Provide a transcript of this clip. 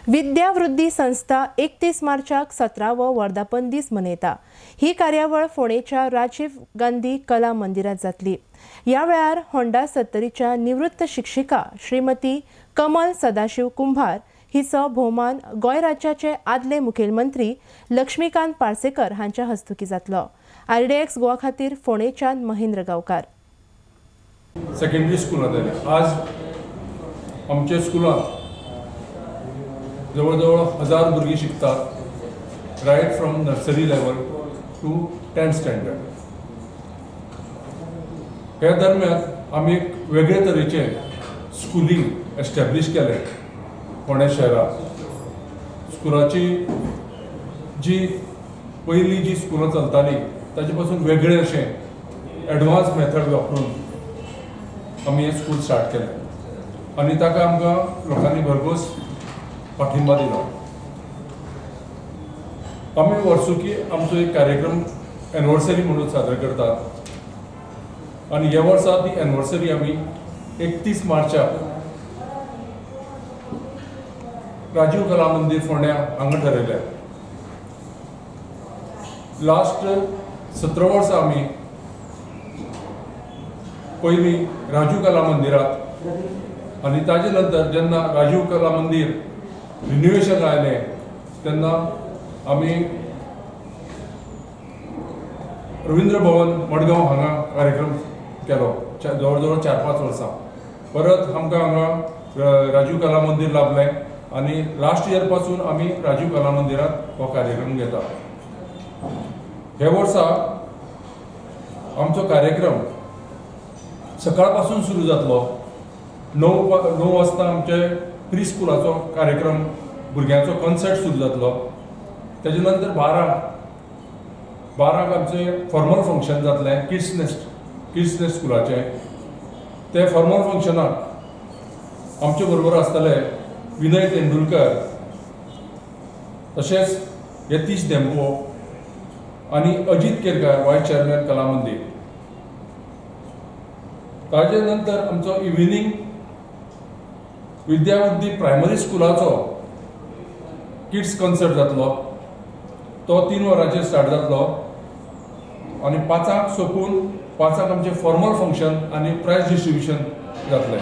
विद्यावृद्धी संस्था 31 मार्चाक 17वो वर्धापन दीस मनयता. ही कार्यावळ फोंडेच्या राजीव गांधी कला मंदिरात जातली. ह्या वेळार होंडा सत्तरीच्या निवृत्त शिक्षिका श्रीमती कमल सदाशिव कुंभार हिचो भोवमान गोंय राज्याचे आदले मुखेलमंत्री लक्ष्मीकांत पार्सेकर हांच्या हस्तुकीं जातलो. आरडीएक्स गोवा खातीर फोंडेच्यान महेंद्र गांवकार. सेकंडरी स्कुलांत जालें. आज आमच्या स्कुलांत जवळ जवळ 1000 भुरगीं शिकतात, right from nursery level to 10th standard. ह्या दरम्यान आमी एक वेगळे तरेचें स्कुलींग एस्टॅब्लीश केलें फोंड्या शहरांत. स्कुलाची जी पयलीं जी स्कुलां चलतालीं ताचे पासून वेगळें अशें एडवान्स मेथड वापरून आमी हें स्कूल स्टार्ट केलें आनी ताका आमकां लोकांनी भरघोस पाठिंबा दिलो. आमी वर्सुकी आमचो एक कार्यक्रम एनिवर्सरी म्हणून सादर करतात आनी ह्या वर्सा ती एनिवर्सरी आमी 31 मार्चाक राजीव कला मंदीर फोंड्या हांगा ठरयल्या. लास्ट 17 वर्सां आमी पयलीं राजीव कला मंदिरांत आनी ताजे नंतर जेन्ना राजीव कला मंदीर रिनोवेशन आयलें तेन्ना आमी रवींद्र भवन मडगांव हांगा कार्यक्रम केलो जवळ जवळ 4-5 वर्सां. परत आमकां हांगा राजीव कला मंदीर लाभलें आनी लास्ट इयर पासून आमी राजीव कला मंदिरांत हो कार्यक्रम घेता. हे वर्सा आमचो कार्यक्रम सकाळ पासून सुरू जातलो. 9 वाजता आमचे प्री स्कुलाचो कार्यक्रम भुरग्यांचो कॉन्सर्ट सुरू जातलो. तेजे नंतर 12 आमचें फॉर्मल फंक्शन जातलें किड्स नेस्ट स्कुलाचें. ते फॉर्मल फंक्शनाक आमचे बरोबर आसतले विनय तेंडुलकर, तशेंच यतीश धेंपो आनी अजीत केरकार, वायस चेअरमॅन कला मंदीर. ताजे नंतर आमचो इव्हिनींग विद्यावृद्धी प्रायमरी स्कुलाचो किड्स कॉन्सर्ट जातलो. तो 3 वरांचेर स्टार्ट जातलो आनी 5 सोंपून 5 आमचें फॉर्मल फंक्शन आनी प्रायज डिस्ट्रिब्युशन जातलें.